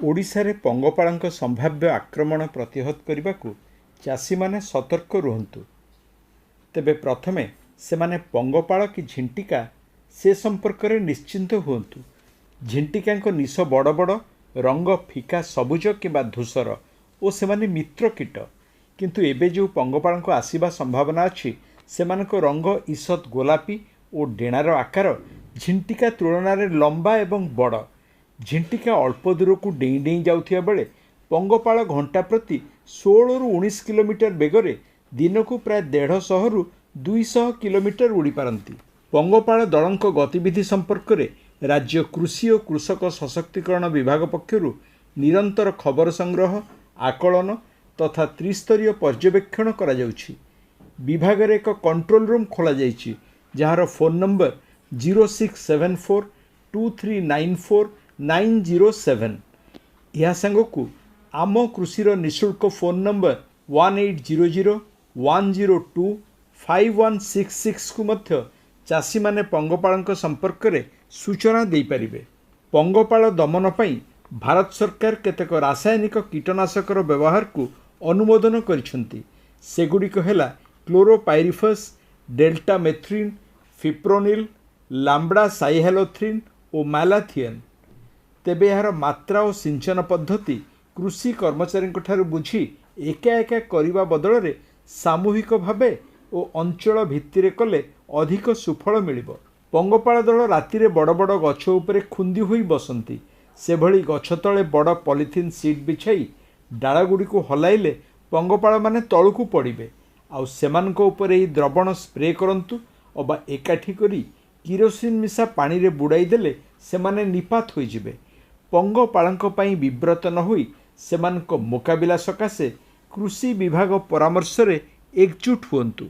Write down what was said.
ଓଡ଼ିଶାରେ ପଙ୍ଗପାଳଙ୍କ ସମ୍ଭାବ୍ୟ ଆକ୍ରମଣ ପ୍ରତିହତ କରିବାକୁ ଚାଷୀମାନେ ସତର୍କ ରୁହନ୍ତୁ। ତେବେ ପ୍ରଥମେ ସେମାନେ ପଙ୍ଗପାଳ କି ଝିଣ୍ଟିକା ସେ ସମ୍ପର୍କରେ ନିଶ୍ଚିନ୍ତ ହୁଅନ୍ତୁ। ଝିଣ୍ଟିକାଙ୍କ ନିଶ ବଡ଼ ବଡ଼, ରଙ୍ଗ ଫିକା ସବୁଜ କିମ୍ବା ଧୂସର ଓ ସେମାନେ ମିତ୍ର କୀଟ। କିନ୍ତୁ ଏବେ ଯେଉଁ ପଙ୍ଗପାଳଙ୍କ ଆସିବା ସମ୍ଭାବନା ଅଛି, ସେମାନଙ୍କ ରଙ୍ଗ ଈଷତ୍ ଗୋଲାପୀ ଓ ଡେଣାର ଆକାର ଝିଣ୍ଟିକା ତୁଳନାରେ ଲମ୍ବା ଏବଂ ବଡ଼। ଝିଣ୍ଟିକା ଅଳ୍ପ ଦୂରକୁ ଡେଇଁ ଡେଇଁ ଯାଉଥିବା ବେଳେ ପଙ୍ଗପାଳ ଘଣ୍ଟା ପ୍ରତି 16ରୁ 19 କିଲୋମିଟର ବେଗରେ ଦିନକୁ ପ୍ରାୟ 150ରୁ 200 କିଲୋମିଟର ଉଡ଼ିପାରନ୍ତି। ପଙ୍ଗପାଳ ଦଳଙ୍କ ଗତିବିଧି ସମ୍ପର୍କରେ ରାଜ୍ୟ କୃଷି ଓ କୃଷକ ସଶକ୍ତିକରଣ ବିଭାଗ ପକ୍ଷରୁ ନିରନ୍ତର ଖବର ସଂଗ୍ରହ, ଆକଳନ ତଥା ତ୍ରିସ୍ତରୀୟ ପର୍ଯ୍ୟବେକ୍ଷଣ କରାଯାଉଛି। ବିଭାଗରେ ଏକ କଣ୍ଟ୍ରୋଲ ରୁମ୍ ଖୋଲାଯାଇଛି, ଯାହାର ଫୋନ୍ ନମ୍ବର 06742394907। ଏହା ସାଙ୍ଗକୁ ଆମ କୃଷିର ନିଃଶୁଳ୍କ ଫୋନ୍ ନମ୍ବର 18001025166କୁ ମଧ୍ୟ ଚାଷୀମାନେ ପଙ୍ଗପାଳଙ୍କ ସମ୍ପର୍କରେ ସୂଚନା ଦେଇପାରିବେ। ପଙ୍ଗପାଳ ଦମନ ପାଇଁ ଭାରତ ସରକାର କେତେକ ରାସାୟନିକ କୀଟନାଶକର ବ୍ୟବହାରକୁ ଅନୁମୋଦନ କରିଛନ୍ତି। ସେଗୁଡ଼ିକ ହେଲା କ୍ଲୋରୋପାଇରିଫସ୍, ଡେଲ୍ଟାମେଥ୍ରିନ୍, ଫିପ୍ରୋନିଲ୍, ଲାମ୍ବଡ଼ା ସାଇହାଲୋଥ୍ରିନ୍ ଓ ମାଲାଥିଅନ୍। ତେବେ ଏହାର ମାତ୍ରା ଓ ସିଞ୍ଚନ ପଦ୍ଧତି କୃଷି କର୍ମଚାରୀଙ୍କଠାରୁ ବୁଝି ଏକା ଏକା କରିବା ବଦଳରେ ସାମୂହିକ ଭାବେ ଓ ଅଞ୍ଚଳ ଭିତ୍ତିରେ କଲେ ଅଧିକ ସୁଫଳ ମିଳିବ। ପଙ୍ଗପାଳ ଦଳ ରାତିରେ ବଡ଼ ବଡ଼ ଗଛ ଉପରେ ଖୁନ୍ଦି ହୋଇ ବସନ୍ତି। ସେଭଳି ଗଛ ତଳେ ବଡ଼ ପଲିଥିନ୍ ସିଟ୍ ବିଛାଇ ଡାଳଗୁଡ଼ିକୁ ହଲାଇଲେ ପଙ୍ଗପାଳମାନେ ତଳକୁ ପଡ଼ିବେ। ଆଉ ସେମାନଙ୍କ ଉପରେ ଏହି ଦ୍ରବଣ ସ୍ପ୍ରେ କରନ୍ତୁ ଅବା ଏକାଠି କରି କିରୋସିନ ମିଶା ପାଣିରେ ବୁଡ଼ାଇ ଦେଲେ ସେମାନେ ନିପାତ ହୋଇଯିବେ। ପଙ୍ଗପାଳଙ୍କ ପାଇଁ ବିବ୍ରତ ନ ହୋଇ ସେମାନଙ୍କ ମୁକାବିଲା ସକାଶେ କୃଷି ବିଭାଗ ପରାମର୍ଶରେ ଏକଜୁଟ ହୁଅନ୍ତୁ।